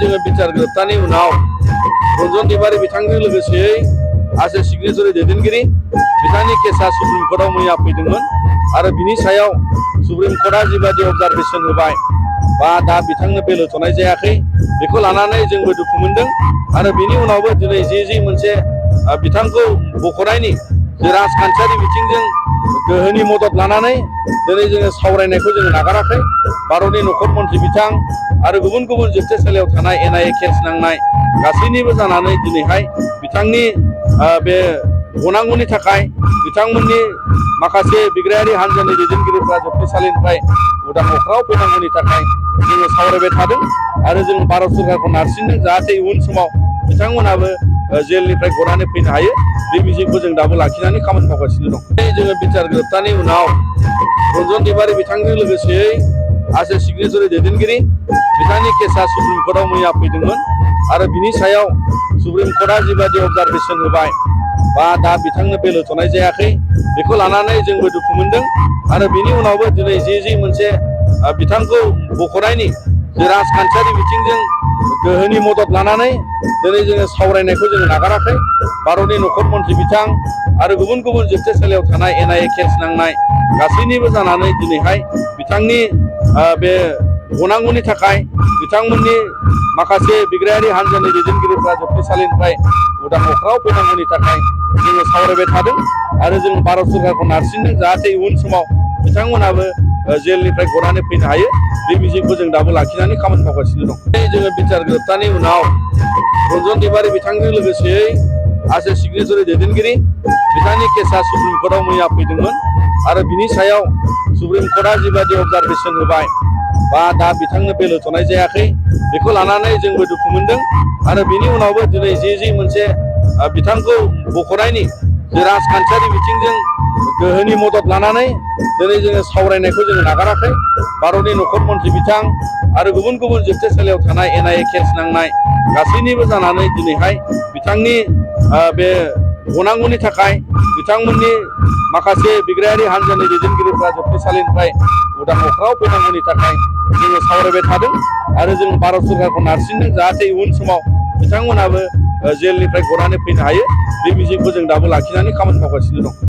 जोङो बिटार गोरोबथानि उनाव रन्जन दैमारि बिथांजों लोगोसेयै आसे सिगनेचरि दैदेनगिरि बिथांनि केसा सुप्रिम कर्टआव मैया फैदोंमोन आरो बिनि सायाव सुप्रिम कर्टआ जिबायदि अबजारभेसन होबाय बा दा बिथांनो बेल होथ'नाय जायाखै बेखौ लानानै जोंबो दुखु मोनदों आरो बिनि उनावबो दिनै जि मोनसे बिथांखौ बख'नायनि जे राजखान्थियारि बिथिंजों गोहोनि मदद लानानै दिनै जोङो सावरायनायखौ जोङो नागाराखै। भारतनि नखर मन्थ्रि बिथां आरो गुबुन गुबुन जोबथेसालियाव थानाय NIA केस नांनाय गासैनिबो जानानै दिनैहाय बिथांनि बे गनांगौनि थाखाय बिथांमोननि माखासे बिग्रायारि हान्जानि दैदेनगिरिफ्रा जोबथेसालिनिफ्राय उदां अख्राङाव फैनांगौनि थाखाय जोङो सावरायबाय थादों आरो जों भारत सरकारखौ नारसिनदों जाहाथे इयुन समाव बिथांमोनाबो जेलनिफ्राय गनानै फैनो हायो बे मिजिंखौ जों दाबो लाखिनानै खामानि मावगासिनो दं। जोङो बिटार गोरोबथानि उनाव रन्जन दैमारि बिथांजों लोगोसेयै आसे सिगनेचरि दैदेनगिरि बिथांनि केसा सुप्रिम कर्टआव मैया फैदोंमोन आरो बिनि सायाव सुप्रिम कर्टआ जिबायदि अबजारभेसन होबाय बा दा बिथांनो बेल होथ'नाय जायाखै बेखौ लानानै जोंबो दुखु मोनदों आरो बिनि उनावबो दिनै जि मोनसे बिथांखौ बख'नायनि जे राजखान्थियारि बिथिंजों गोहोनि मदद लानानै दिनै जोङो सावरायनायखौ जोङो नागाराखै। भारतनि नखर मन्थ्रि बिथां आरो गुबुन गुबुन जोबथेसालियाव थानाय NIA केस नांनाय गासैनिबो जानानै दिनैहाय बिथांनि बे गनांगौनि थाखाय बिथांमोननि माखासे बिग्रायारि हान्जानि दैदेनगिरिफ्रा जोबथेसालिनिफ्राय उदां अख्राङाव फैनांगौनि थाखाय जोङो सावरायबाय थादों आरो जों भारत सरकारखौ नारसिनदों जाहाथे इयुन समाव बिथांमोनाबो जेलनिफ्राय गनानै फैनो हायो बे मिजिंखौ जों दाबो लाखिनानै खामानि मावगासिनो दं। जोङो बिटार गोरोबथानि उनाव रन्जन दैमारि बिथांजों लोगोसेयै आसे सिगनेचरि दैदेनगिरि बिथांनि केसा सुप्रिम कर्टआव मैया फैदोंमोन आरो बिनि सायाव सुप्रिम कर्टआ जिबायदि अबजारभेसन होबाय बा दा बिथांनो बेल होथ'नाय जायाखै बेखौ लानानै जोंबो दुखु मोनदों आरो बिनि उनावबो दिनै जि मोनसे बिथांखौ बख'नायनि जे राजखान्थियारि बिथिंजों गोहोनि मदद लानानै दिनै जोङो सावरायनायखौ जोङो नागाराखै। भारतनि नखर मन्थ्रि बिथां आरो गुबुन गुबुन जोबथेसालियाव थानाय NIA केस नांनाय गासैनिबो जानानै दिनैहाय बिथांनि बे गनांगौनि थाखाय बिथांमोननि माखासे बिग्रायारि हान्जानि दैदेनगिरिफ्रा जोबथेसालिनिफ्राय उदां अख्राङाव फैनांगौनि थाखाय जोङो सावरायबाय थादों आरो जों भारत सरकारखौ नारसिनदों जाहाथे इयुन समाव बिथांमोनाबो जेलनिफ्राय गनानै फैनो हायो बे मिजिंखौ जों दाबो लाखिनानै खामानि मावगासिनो दं।